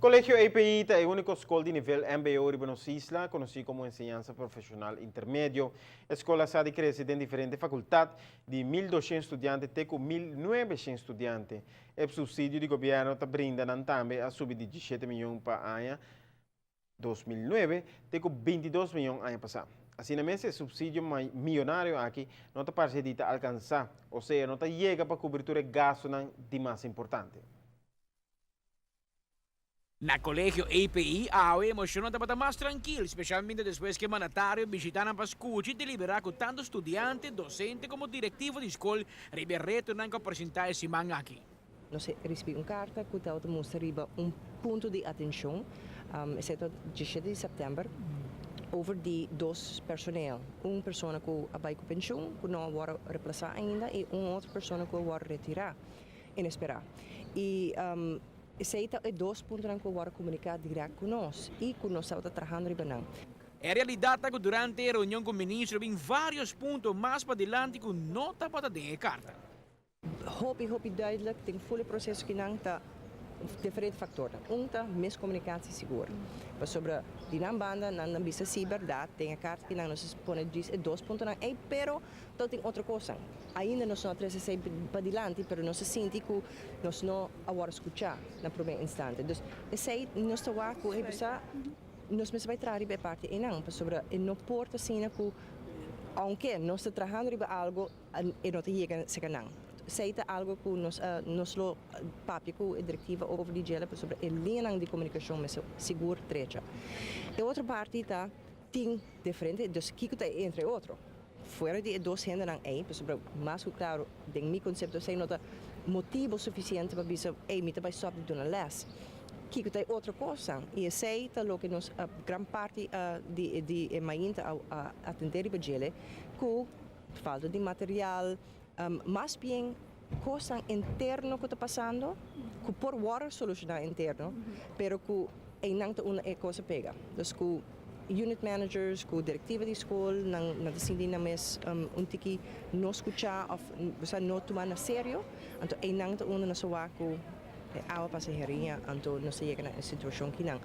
Kolegio EPI ta e úniko skol di nivel MBO riba nos isla, konosí komo Enseñansa Profeshonal Intermedio. E skol a sa di krese den diferente fakultat, di 1200 studiante te ku 1900 studiante. E supsidio di gobièrnu ta brinda nan tambe a subi di 17 mion pa aña 2009 te ku 22 mion aña pasá. Asina mes e supsidio mionario aki no ta parse di ta alkansá, osea no ta yega pa kubri tur e gastunan di mas importante. Na Kolegio EPI awe emoshonnan tabata mas trankil, spesialmente despues ku e mandatario bishitá nan pa skucha i deliberá ku tantu studiante, dosente komo direktivo di skol riba e retonan ku a presentá e siman aki. Nos a risibí un karta ku tabata mustra riba un punto di atenshon, esei ta 17 di sèptèmber, over di dos personeel. Un persona ku a bai ku penshun, ku no a wòrdu replasá ainda, i un otro persona ku a wòrdu retirá inesperá. I esei ta e dos puntonan ku a wòrdu komuniká dirèkt ku nos i ku nos tabata trahando riba nan. E realidat ta ku durante e reunion ku ministro bin vários punto mas padilanti ku no tabata den e karta. Hopi hopi duidelijk den ful e proseso ki nan ta diferente faktornan. Un ta miskomunikatie sigur. Pasobra di nan banda nan ta bisa si bèrdat den e karta ki nan nos a pone djis e dos puntonan ei, pero to tin otro kosnan. Ainda nos no a trese esei padilanti, pero nos a sinti ku nos no a wòrdu skuchá na promé instante. Dus esei nos ta wak ku e bisa nos mester bai traha riba e parti einan, pasobra e no por ta asina ku ounke nos ta trahando riba algu, e no ta yega serka nan. Esei ta algu ku nos nos lo papia ku e direktiva over di djele pasobra e liñanan di komunikashon mester sigur trecha. E otro parti ta tin diferente, dus kiko ta e entre otro? Fuera di e dos hendenan ei, pasobra mas ku klaro den mi konsepto esei no ta motibu sufisiente pa bisa ei mi ta bai stòp di duna lès. Kiko ta e otro kosnan? I esei ta loke nos gran parti di di e mainta a atendé riba djele ku falta di material, mas bien kosnan interno ku ta pasando ku por wòrdu solushoná interno, pero ku einan ta unda e kos a pega. Dus ku unit managers, ku direktiva di skol, nan nan ta sinti nan mes un tiki no skuchá òf osea no tumá na serio, anto einan ta unda nos a wak ku e awa pasa heriña, anto nos ta yega na e situashon kinan.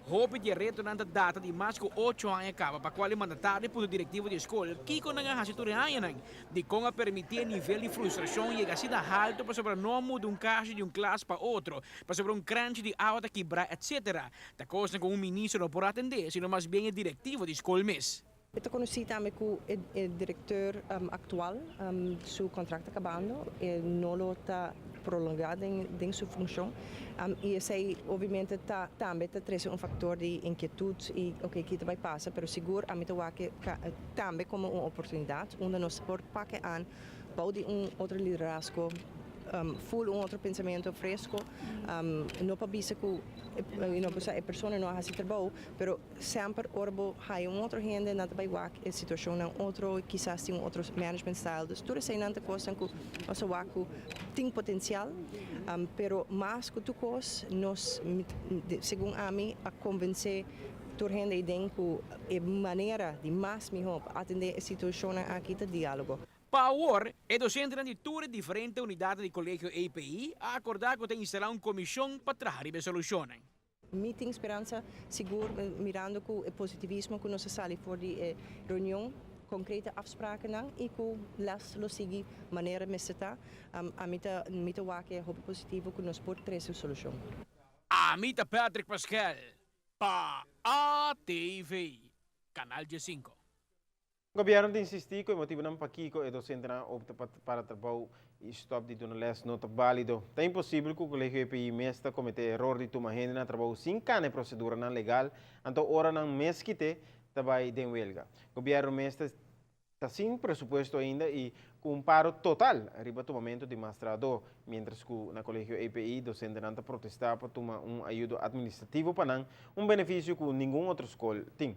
Hopi di e retonan ta data di mas ku ocho aña kaba pa kual e mandatario punto direktivo di e skol kiko nan a hasi tur e añanan. Dikon a permití e nivel di frustrashon yega asina haltu pasobra no a muda un kashi di un klas pa otro, pasobra un kranchi di awa ta kibrá etc. Ta kosnan ku un ministro no por atendé, sino mas bien e direktivo di skol mes. E ta konosí tambe ku e direkteur aktual su kontrakt ta kabando, e no lo ta prolongá den su funshon i esei obviamente ta tambe ta trese un faktor di inkietut i oke ki ta bai pasa, pero sigur ami ta wak tambe komo un oportunidat unda nos por pake an bou di un otro liderazgo ful un otro pensamentu fresko, no pa bisa ku e persona no a hasi trabou, pero Semper ora bo haya un otro hende nan ta bai wak e situacionnan otro, kisas tin un otro management style. Dus tur eseinan ta cosnan cu nos a wak cu tin potencial, pero mas cu tur cos nos, segun ami, a convence tur hende eyden cu e manera di mas miho pa atende e situacionnan aki ta dialogo. Pa awor, e dosentenan di tur e diferente unidadnan di Colegio EPI a acorda cu ta instala un comision pa traha riba e solucionnan. Mi tin speransa sigur mirando ku e positivismo ku nos a sali for di e reunion, konkrete afsprakennan i ku les lo sigui manera mester ta. Ami ta mi ta wak e hopi positivo ku nos por trese un solushon. Ami ta Patrick Paskel pa ATV, Canal 15. Gobierno ta insisti cu e motibonan pakico e docentenan a opta pa para trabou y stop di duna les no ta valido. Ta imposibel cu Colegio EPI mes ta comete eror di tuma hende na trabou sin cana e proceduranan legal, anto ora nan mes kite ta bay den welga. Gobierno mes ta ta sin presupuesto ainda y cu un paro total riba tumamento di mas trahador, mientras cu na Colegio EPI docentenan ta protesta pa tuma un ayudo administrativo pa nan, un beneficio cu ningun otro scol tin.